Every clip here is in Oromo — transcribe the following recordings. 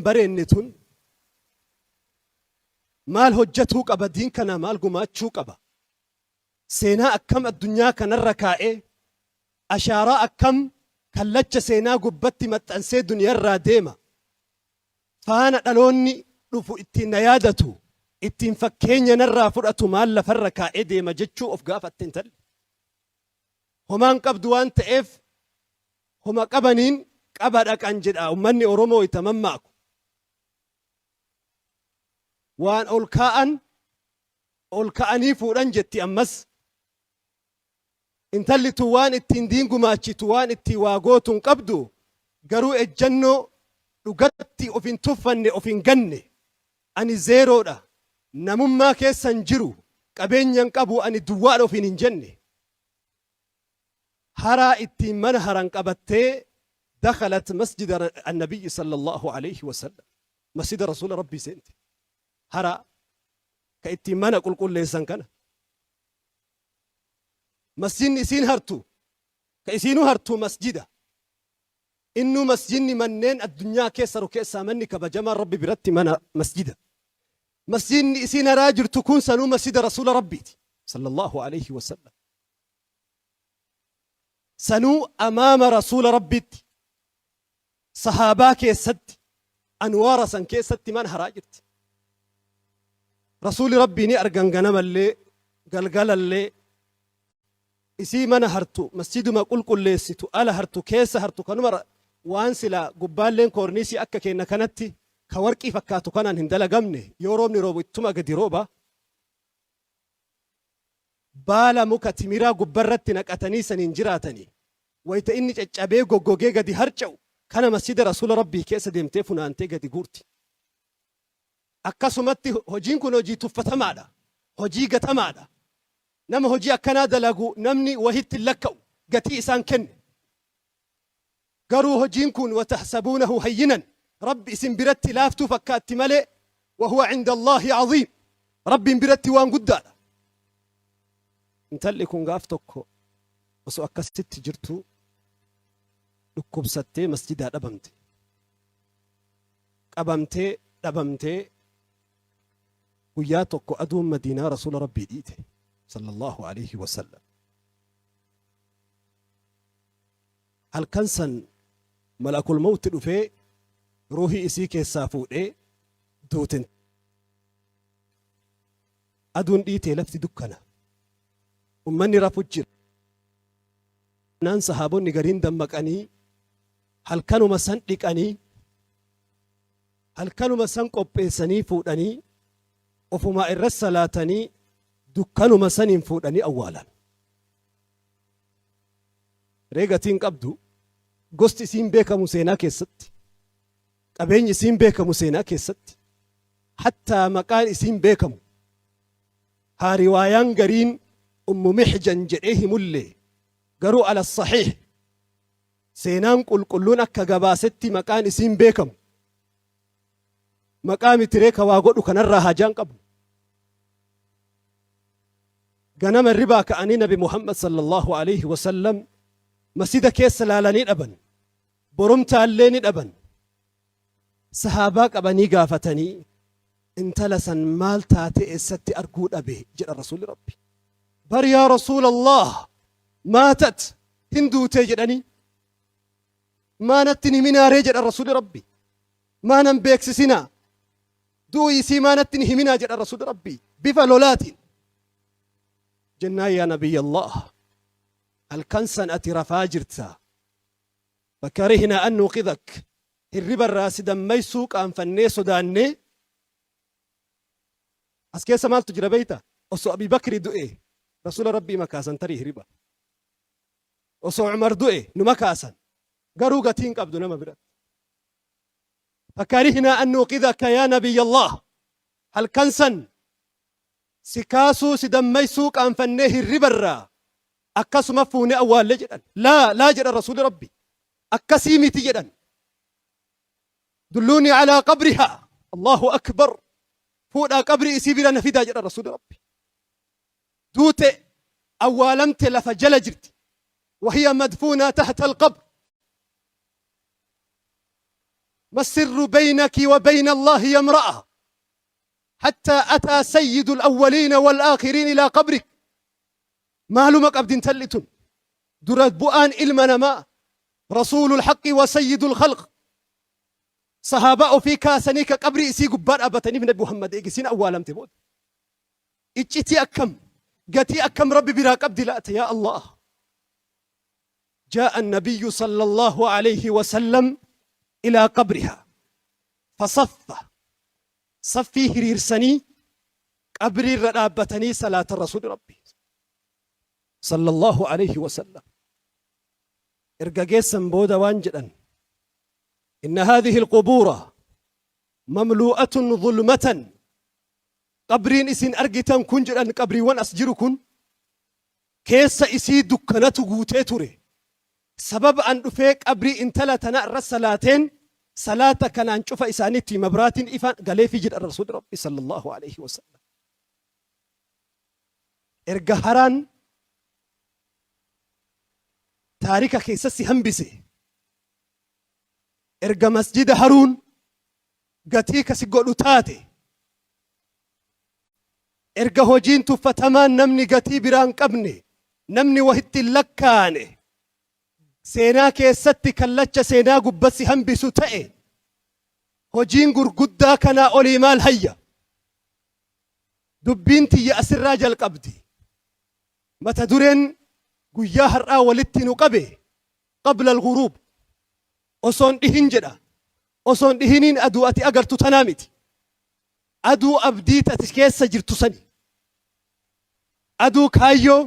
Bareenne tun maal hojjatuu qaba diin kanaa maal gumaachuu qaba seenaa akkam addunyaa kanarra kaa'ee ashaaraa akkam kallacha seenaa gubbatti maxxansee duniyarraa deema faana dhaloonni dhufu ittiin na yaadatu ittiin fakkeenya narraa fudhatu maal lafarra kaa'ee deema jechuu of gaafatte intalli homaan qabdu waan ta'eef Homa qabaniin qaba dhaqan jedha ummanni Oromoo itta mammaaku. Waan ol kaa'an ol ka'anii fuudhan jetti ammas. Intalli tun waan ittiin diin gumaachitu waan ittiin waa gootu hin qabdu garuu ejjannoo dhugatti of hin tuffanne of hin ganne ani zeeroodha namummaa keessa hin jiru qabeenya hin qabu ani duwwaadha ofiin hin jenne. Haraa ittiin mana haran qabattee dakhalat masjida annabiyyi sallallahu alayhi wasallam masjida rasuula rabbii seente. Haraa ka ittiin mana qulqulleessan kana masjidni isiin hartu ka isiinuu hartu masjida innuu masjidni manneen addunyaa keessa ru keessaa manni kabajamaan rabbi biratti mana masjida. Masjidni isiin haraa jirtu kun sanuu masjida rasuula rabbiiti sallallahu alayhi wasallam. Sanuu amaama rasuula rabbiitti sahaabaa keessatti anwaara san keessatti mana haraa jirti. Rasuuli rabbii ni argan ganamallee galgalallee isii mana hartu masjiduma qulqulleessitu ala hartu keessa hartu kanuma waan silaa gubbaalleen koorniisii akka keenna kanatti ka warqii fakkaatu kanaan hin dalagamne yoo roobni roobu ittuma gadi rooba. Baala muka timiraa gubbarratti naqatanii saniin jiraatanii, wayta inni caccabee goggogee gadi harca'u kana masjida Rasuula Rabbii keessa deemtee funaantee gadi guurti. Akkasumatti hojiin kun hojii tuffatamaadha. Hojii gatamaadha. Nama hojii akkanaa dalagu namni wahitti hin lakka'u, gatii isaan kennu. Garuu hojiin kun watahsabuunahu hayyinan Rabbi isin biratti laaftuu fakkaatti malee wahuwa cinda Allaahi aziim Rabbiin biratti waan guddaadha. Intalli kun gaaf tokko osoo akkasitti jirtuu dhukkubsattee masjidaa dhabamte. Qabamtee dhabamtee guyyaa tokko aduun Madiinaa Rasuula Rabbii dhiite sallallahu aleyhi wasallam. Halkan san malakul mawti dhufee ruuhii isii keessaa fuudhee duute. Aduun dhiitee lafti dukkana. Ummanni rafu jira. Naan sahaabonni gariin dammaqanii halkanuma san dhiqanii halkanuma san qopheessanii fuudhanii ofumaa irra salaatanii dukkanuma saniin fuudhanii awwaalan. Ree gatii hin qabdu. Gosti isiin beekamu seenaa keessatti. Qabeenyi isiin beekamu seenaa keessatti. Hattaa maqaan isiin beekamu. Haa riwaayaan gariin Ummu Mihjan jedhee himullee garuu ala sahiih seenaan qulqulluun akka gabaasetti maqaan isiin beekamu. Maqaa mitiree ka waa godhu kanarraa haajaan qabnu. Ganama hirribaa ka'anii Nabi Muhammad sallallahu alaihi wasallam masjida keessa laalanii dhaban. Borumtaallee ni dhaban. Sahaabaa qabanii gaafatanii intala san maal taatee eessatti arguu dhabe jedha Rasuulli Rabbi. Bar yaa Rasuulallah maatat hin duutee jedhanii. Maa natti hin himinaaree jedha Rasuulli Rabbi. Maa nan beeksisinaa? Du'uu isii maa natti hin himinaa jedha Rasuulli Rabbii bifa lolaatiin. Jennaan yaa Nabiyyallaah halkan san ati rafaa jirta. Fakarihnaa an nuuqidak hirriba irraa si dammaysuu qaanfannee sodaannee. As keessa maaltu jira beeyta? Osoo Abii Bakri du'e Rasuula Rabbii ima kaasan tarii hiriba. Osoo Umar du'e numa kaasan. Garuu gatii hin qabdu nama biratti. Fakarihnaa an nuuqidaka yaa Nabiyyallah halkan san si kaasuu si dammaysuu qaanfannee hirribarraa akkasuma fuunee awwaalle jedhan. Laa laa jedhan Rasuulli Rabbi akkasii miti jedhan. Dulluunii alaa qabrihaa Allahu akbar fuudhaa qabrii isii bira na fidaa jedhan Rasuulli Rabbi. Duute awwaalamte lafa jala jirti. Wahiya madfuunaa tahta alqabr. ما السر بينك وبين الله يا امرأة حتى أتى سيد الأولين والآخرين إلى قبرك؟ Maaluma qabdi intalli tun? Dura bu'aan ilma namaa, rasuulul haqqi wa sayyidul khalq, sahaabaa ofii kaasanii ka qabrii isii gubbaa dhaabbataniif Nabi Muhammad eegi isiin awwaalamte booda. Iccitii akkam, gatii akkam Rabbi biraa qabdi laata, yaa Allah? جاء النبي صلى الله عليه وسلم إلى قبرها فصف، saffii hiriirsanii qabrii irra dhaabbatanii salaata. Rasuuli Rabbi sallallahu alayhi wasallam erga geessan booda waan jedhan: إن هذه القبور مملوءة ظلمة. Qabriin isin argitan kun, jedhan, qabriiwwan as jiru kun keessa isii dukkanatu guutee ture. Sababa an dhufee qabrii intala tana irra salaateen, salaata kanaan cufa isaaniitti mabraatiin ifaan galeefii jedha Rasuuli Rabbi sallallahu alayhi wasallam. Erga haraan taarika keessatti hambise, erga masjida haruun gatii kasi godhu taate, erga hojiin tuffatamaan, namni gatii biraan qabne, namni wahitti hin lakkaane, seenaa keessatti kallacha seenaa gubbatti hambisu ta'e, hojiin gurguddaa kanaa olii maal hayya? Dubbiin tiyya asirraa jalqabdi. Mata dureen guyyaa har'aa walitti nu qabe قبل الغروب, osoon dhihin jedha. Osoon dhihiniin aduu ati agartu tanaa miti. Aduu abdii tati keessa jirtu sani, aduu kaayyoo.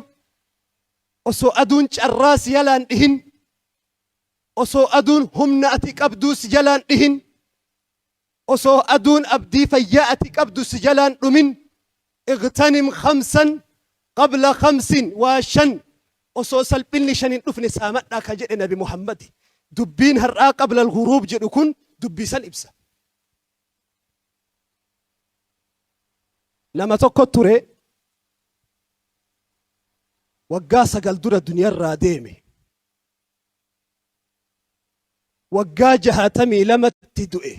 Osoo aduun carraa si jalaan dhihin, osoo aduun humna ati qabduu si jalaan dhihin, osoo aduun abdii fayyaa ati qabdu si jalaan dhumin, اغتنم خمسا قبل خمس. Waa shan osoo salphinni shan hin dhufne saamadhaa ka jedhe Nabi Muhammad. Dubbiin har'aa قبل الغروب jedhu kun dubbii san ibsa. Nama tokko ture, waggaa 9 dura duniyarraa deeme. Waggaa 62tti du'e.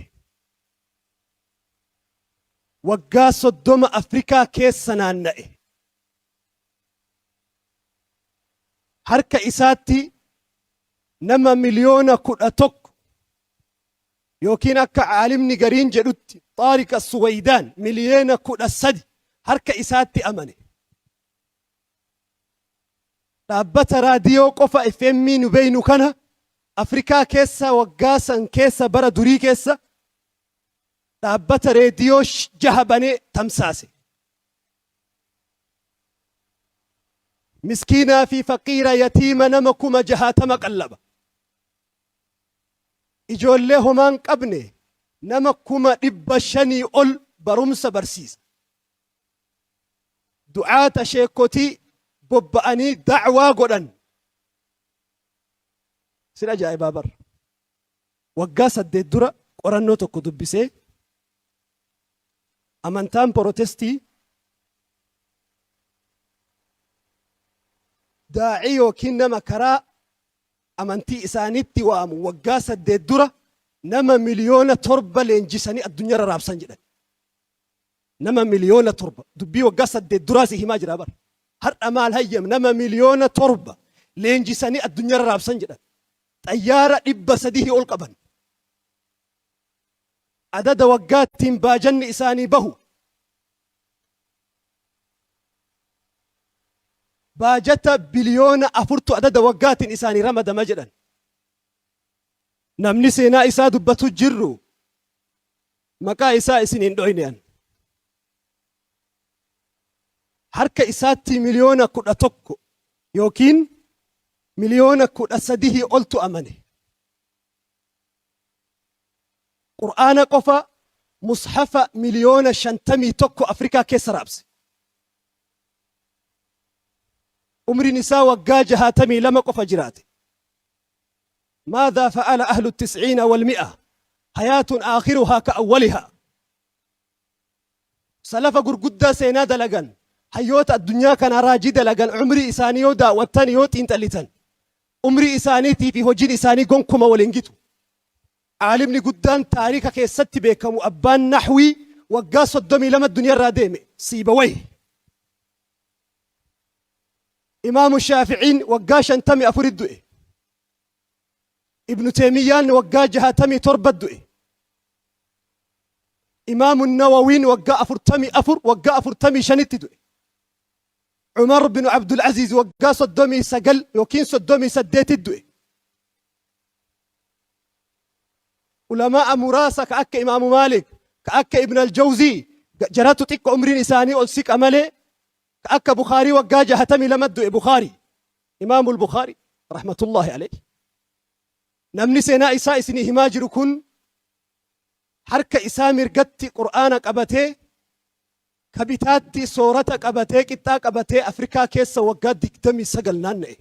Waggaa 30 Afrikaa keessa naanna'e. Harka isaatti nama 11,000,000 yookiin akka caalimni gariin jedhutti, Xaariq As-Suwaydaan, 13 miliyoona harka isaatti amane. Dhaabbata raadiyoo qofa, FM nu beeynu kana, Afrikaa keessa waggaa san keessa, bara durii keessa, dhaabbata reediyoo jaha banee tamsaase. Miskiinaa fi faqiira, yatiima nama 60,000 qallaba. Ijoollee homaan qabne nama 500,000 ol barumsa barsiisa. Du'aata, sheekotii bobba'anii da'waa godhan. Sin ajaa'ibaa bar. Waggaa 8 dura qorannoo tokko dubbisee, amantaan Porotestii daa'ii yookiin nama karaa amantii isaaniitti waamu waggaa 8 dura nama 7 miliyoona leenjisanii addunyaarra raabsan jedhan. Nama 7 miliyoona, dubbii waggaa 8 duraa si himaa jira bar. Har'a maal hayyam? Nama 7 miliyoona leenjisanii addunyaarra raabsan jedhan. Xayyaara 300 ol qaban. Adada waggaattiin baajanni isaanii bahu baajata biliyoona 4tu adada waggaatiin isaanii ramadama jedhan. Namni seenaa isaa dubbatu jirru, maqaa isaa isin hin dhoyne an. Harka isaatti 11 miliyoona yookiin 13 miliyoona oltu amane. Qur'aana qofa mushafa 51 miliyoona Afrikaa keessa raabse. Umriin isaa waggaa 62 qofa jiraate. ماذا فعل أهل التسعين والمئة؟ حياة آخرها كأولها. Salafa gurguddaa seenaa dalagan, hayyoota addunyaa kana raajii dalagan, umrii isaanii yoo daawwattan, yoo xiinxallitan, umrii isaaniitii fi hojiin isaanii gonkuma waliin gitu. Aalimni guddaan taariika keessatti beekamu abbaan nahwii waggaa 32 duniyarraa deeme Siibawayh. Imaamu Shaaficiin waggaa 54 du'e. Ibnu Teeymiyyaan waggaa 67 du'e. Imaamu Nawawiin waggaa 44 waggaa 45tti du'e. Umar bin Abdul Aziz waggaa 39 yookiin 38tti du'e. Ulamaa'a muraasa ka akka Imaamu Maalik, ka akka Ibn al-Jawzii jaratu xiqqo umriin isaanii ol siqa malee ka akka Bukhaarii waggaa 62 du'e Bukhaarii. Imaamul Bukhaarii rahmatullahi alayhi. Namni seenaa isaa isinii himaa jiru kun harka isaa mirgatti Qur'aana qabatee ka bitaatti soorata qabatee qixxaa qabatee Afrikaa keessa waggaa 29 naanna'e.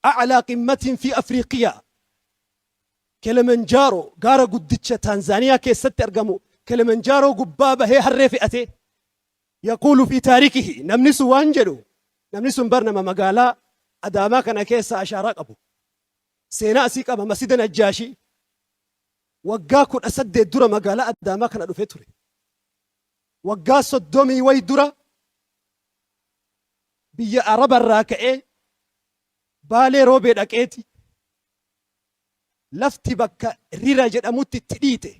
A'laa qimmatin fi Afriiqiyaa Kilimanjaaroo gaara guddicha Taanzaaniyaa keessatti argamu Kilimanjaaroo gubbaa bahee harree fe'atee yaquulu fi taarikihi namni sun waan jedhu namni sun bar nama magaalaa Adaamaa kana keessa ashaaraa qabu seenaa asii qaba masjida Najjaashii waggaa 18 dura magaalaa Adaamaa kana dhufee ture waggaa 30 wayi dura biyya Araba irraa ka'ee Baalee Roobee dhaqeeti lafti bakka Rira jedhamutti itti dhiite.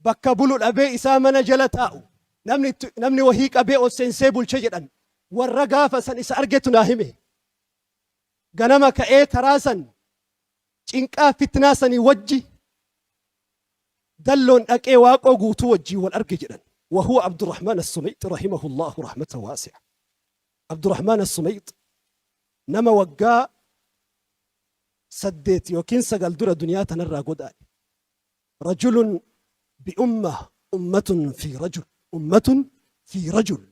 Bakka bulu dhabee isaa mana jala taa'u namni namni wahii qabee ol seensee bulche jedhan warra gaafa san isa argetu naa hime. Ganama ka'ee karaa san cinqaa fitnaa sanii wajji dalloon dhaqee Waaqoo Guutuu wajjiin wal arge jedhan. Wahuwa Abdurrahmaan As-Sumayx rahimahullaahu rahmatan waasi'a. Abdurrahmaan As-Sumayx nama waggaa 8 yookiin 9 dura duniyaa tanarraa godaane. Rajulun bi ummah ummatun fi rajul ummatun fi rajul.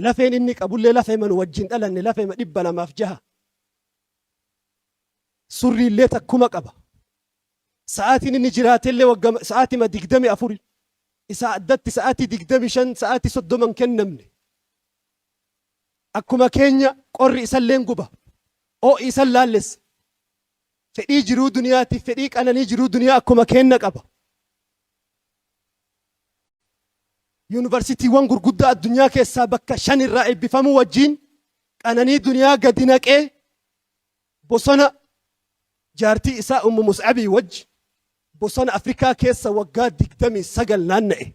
Lafeen inni qabullee lafeema nu wajjin dhalanne lafeema 206. Surriillee takkuma qaba. Sa'aatiin inni jiraatellee wagga sa'aatima 24. Isaa addatti sa'aatii 25 sa'aatii 30 hin kennamne. Akkuma keenya qorri isalleen guba. Oo'i isan laallessa. Fedhii jiruu duniyaatiif fedhii qananii jiruu duniyaa akkuma keenna qaba. Yuunivarsiitiiwwan gurguddaa addunyaa keessaa bakka 5 irraa eebbifamuu wajjiin qananii duniyaa gadi naqee bosona jaartii isaa Ummu Mus'abii wajji bosona Afrikaa keessa waggaa 29 naanna'e.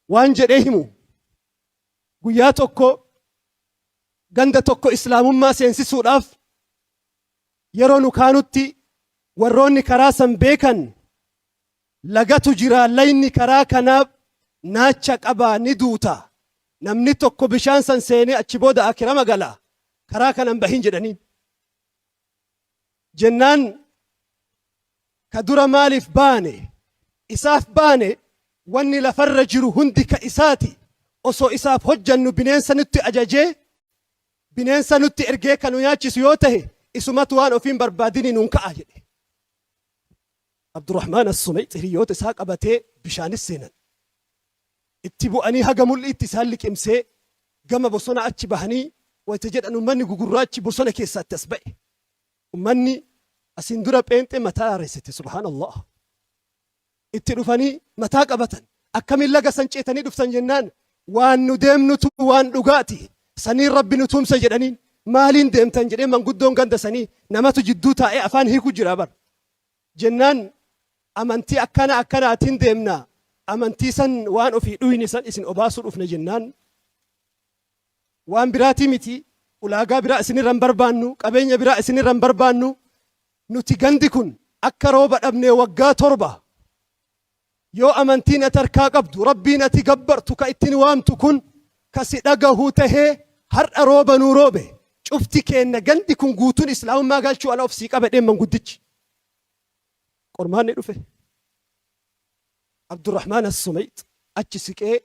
Waan jedhee himu guyyaa tokko ganda tokko islaamummaa seensisuudhaaf yeroo nu kaanutti warroonni karaa san beekan lagatu jira layni karaa kanaa naacha qabaa ni duuta namni tokko bishaan san seenee achi booda akirama gala karaa kanan bahin jedhaniin jennaan ka dura maaliif baane isaaf baane wanni lafarra jiru hundi ka isaati osoo isaaf hojjannu bineensa nutti ajajee bineensa nutti ergee ka nu nyaachisu yoo tahe isumatu waan ofiin barbaadini nuun ka'a jedhe. Abdurrahmaan As-Sumayx hiriyoota isaa qabatee bishaanis seenan. Itti bu'anii haga mul'iitti isaan liqimsee gama bosona achi bahanii wayta jedhan ummanni gugurraachi bosona keessaa itti as ba'e. Ummanni asiin dura pheenxee mataa haaressite subhaanallah. Itti dhufanii mataa qabatan. Akkamiin laga san ceetanii dhuftan jennaan waan nu deemnutu waan dhugaati. Saniin Rabbi nu tumsa jedhaniin maaliin deemtan jedhee manguddoon ganda sanii namatu jidduu taa'ee afaan hiiku jira bar. Jennaan amantii akkana akkanaatiin deemna amantii san waan ofii dhuyne san isin obaasuu dhufne jennaan waan biraatii miti ulaagaa biraa isinirra hin barbaannu qabeenya biraa isinirra hin barbaannu nuti gandi kun akka rooba dhabnee waggaa 7 yoo amantiin ati harkaa qabdu rabbiin ati gabbartu ka ittiin waamtu kun ka si dhagahu tahee har'a rooba nuu roobe cufti keenna gandi kun guutuun islaamummaa galchuu ala of sii qaba jedheen manguddichi. Qormaanni dhufe. Abdurrahmaan As-Sumayx achi siqee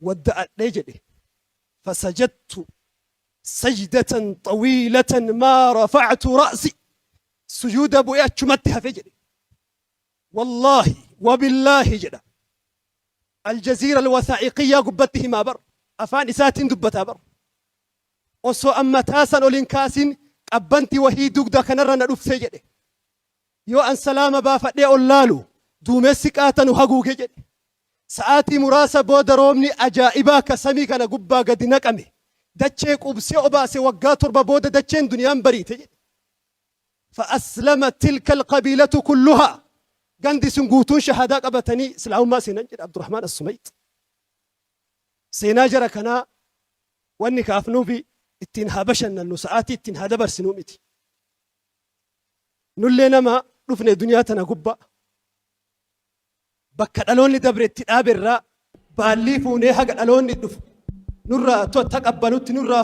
wadda'adhee jedhe. Fasajadtu sajdatan xawiilatan maa rafa'tu ra'si. Sujuuda bu'ee achumatti hafe jedhe. Wallaahi wabillaahi jedha. Aljaziira alwasaa'iqiyyaa gubbatti himaa bar. Afaan isaatiin dubbataa bar. Osoo an mataa san ol hin kaasin Qabbanti wahii dugda kanarra na dhufte jedhe. Yoo an salaama baafadhee ol laalu duumessi qaata nu haguuge jedhe. Sa'aatii muraasa booda roobni ajaa'ibaa ka samii kana gubbaa gadi naqame dachee quubsee obaase waggaa 7 booda dacheen duniyaan bariite jedhe. Fa'aslamat tilka alqabiilatu kulluhaa gandi sun guutuun shahaadaa qabatanii islaamummaa seenan jedhe Abdurrahmaan As-Sumayx. Seenaa jara kanaa wanni kaafnuufi ittiin haa bashannannu sa'aatii ittiin haa dabarsinuu miti. Nullee nama dhufne duniyaa tana gubbaa bakka dhaloonni dabre itti dhaabe irraa baallii fuunee haga dhaloonni dhufu nurraa taqabbalutti nurraa